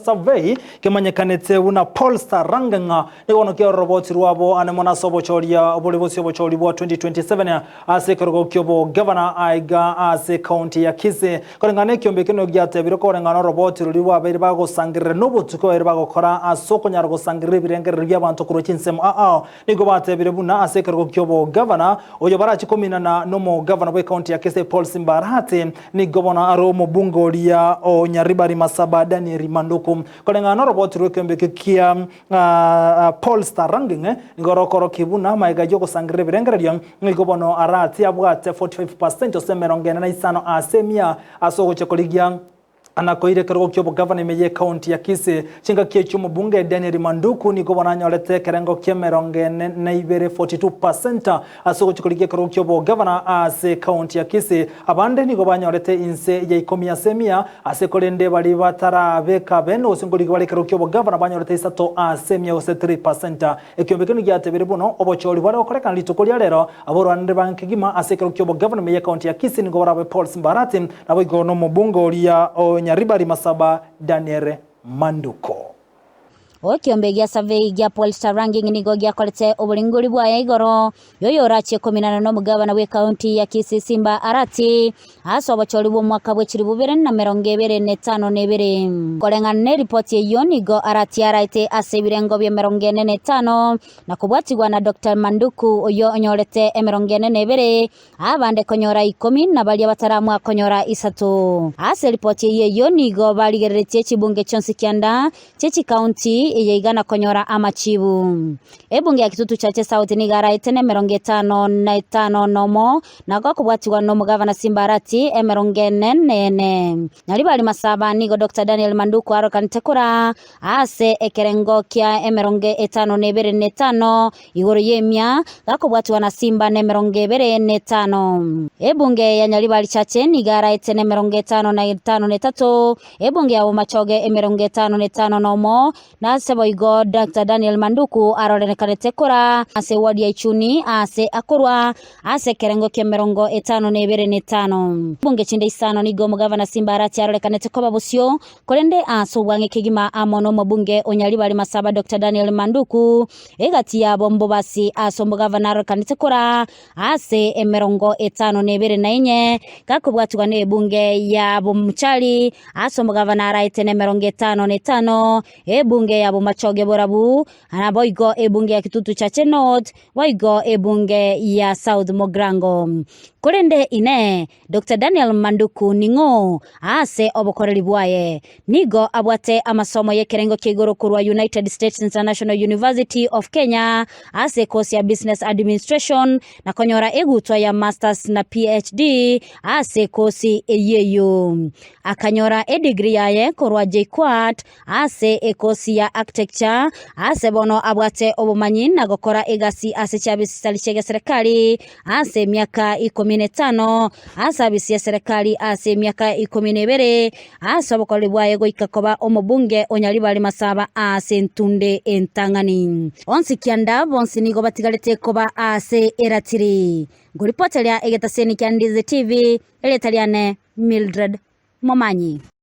Survey kemanyekanete buna Pollstar Ranking nigo bono kiaroroboti rwabo ane mono ase obochoria bore bosio obochori bwa 2027 ase ekerogo ki'obogavana aiga ase ekaunti ya Kisii. Koreng'ana nekiombe ekio nigo giatebire koreng'ana oroboti roria rwabeire bagosangerera nobotuko babeire bagokora ase okonyara gosangerera ebirengererio bi'abanto korwa chinsemo ao. Nigo batebire buna ase ekerogo ki'obogavana oyo barache kominana nomogavana bw'ekaunti ya Kisii Paul Simba Arati nigo bono are omobunge oria o Nyaribari Masaba Daniel Manduku. Koreng'ana noroboti rw'ekeombe ekio kia Pollstar Ranking nigo rokorokia buna amaiga y'ogosangerera ebirengererio nigo bono Arati abwate 45% gose 45 ase emia ase ogochia korigia na koira ekerogo ki'obogavana ime y'ecounty ya Kisii. Chingaki echio omobunge Daniel Manduku nigo bono anyorete ekerengo ki'emerongo ene na ibere 42% ase ogochia korigia ekerogo ki'obogavana ase ecounty ya Kisii. Abande nigo banyorete inse ya ikomi ase emia ase korende baria batarabeka bene gose nkorigia bare ekerogo ki'obogavana banyorete isato ase emia gose 3%. Ekiombe ekio nigo giatebire buna obochori bware gokorekana rituko ria rero, aborwanire bange kegima ase ekerogo ki'obogavana ime y'ecounty ya Kisii nigo barabe Paul Simba Arati naboigo nomobunge oria o Nyaribari Masaba Daniel Manduko. Ekiombe gia survey gia Pollstar Ranking nigo giakorete oboringori bwaye igoro yoyorachie kominana nomogabana bw'ekaunti ya Kisii Simba Arati ase obochori bw'omwaka bwe chilifu bibere na emerongo ebere na etano na ebere. Koreng'ana neripoti eyio nigo Arati araete ase ebirengo bi'emerongo ene na etano na kobwatigwa na Doctor Manduku oyio onyorete emerongo ene na ebere Abande konyora ikomi, na baria bataramua konyora isato. Ase eripoti eyio eyio nigo barigereretie chibunge chionsi kianda chie chikaunti eye iga na konyora amachibu. Ebunge ya Kitutu Chache South nigo araete nemerongo etano na etano nomo, na gokobwatigwa nomogavana Simba Arati emerongo ene na ene. Nyaribari Masaba nigo Doctor Daniel Manduku arokanete koraa ase ekerengo kia emerongo etano na ebere na etano igoro y'emia, gakobwatwa na simba nemerongo ebere na etano. Ebunge ya Nyaribari Chache nigo araete nemerongo etano na etano na etato, ebunge ya Bomachoge emerongo etano na etano na omo, na ase boigo Doctor Daniel Manduku arorekanete kora ase eward ya Ichuni aase akorwa ase ekerengo ki'emerongo etano na ebere na etano. Ebunge chinde isano nigo omogavana Simba Arati arorekanete koba bosio Korende ase obwang'e kegima amo nomobunge o Nyaribari Masaba Doctor Daniel Manduku, egati yabo mbobasi ase omogavana arorekanete koraa ase emerongo etano na ebere na enye, gakobwatigwa nebunge ya Bomuchari ase omogavana araete nemerongo etano na etano, ebunge ya Bomachoge Borabu, naboigo ebunge ya Kitutu Chache North, boigo ebunge ya South Mogrango. Korende Inee! Doctor Daniel Manduku ning'o aase obokoreri bwaye? Nigo abwate amasomo y'ekerengo kia igoro korwa United States International University of Kenya ase ekosi ya Business Administration na konyora egutwa ya Masters na PhD ase ekosi eyio eyio. Akanyora edegree yaye korwa JKUAT Ase ekosi ya Architecture, ase bono abwate obomanyi na gokora egasi ase chiabisi chitari chi'egeserekari ase emiaka ikomi na etano, ase abisi y'eserekari ase emiaka ikomi na ebere, ase obokoreri bwaye goika koba omobunge o Nyaribari Masaba ase entunde entang'ani. Onsi kianda bonsi nigo batigarete koba ase eratiri. Nkoripoteria egetaseni kia Ndizi TV, erieta riane Mildred Momanyi.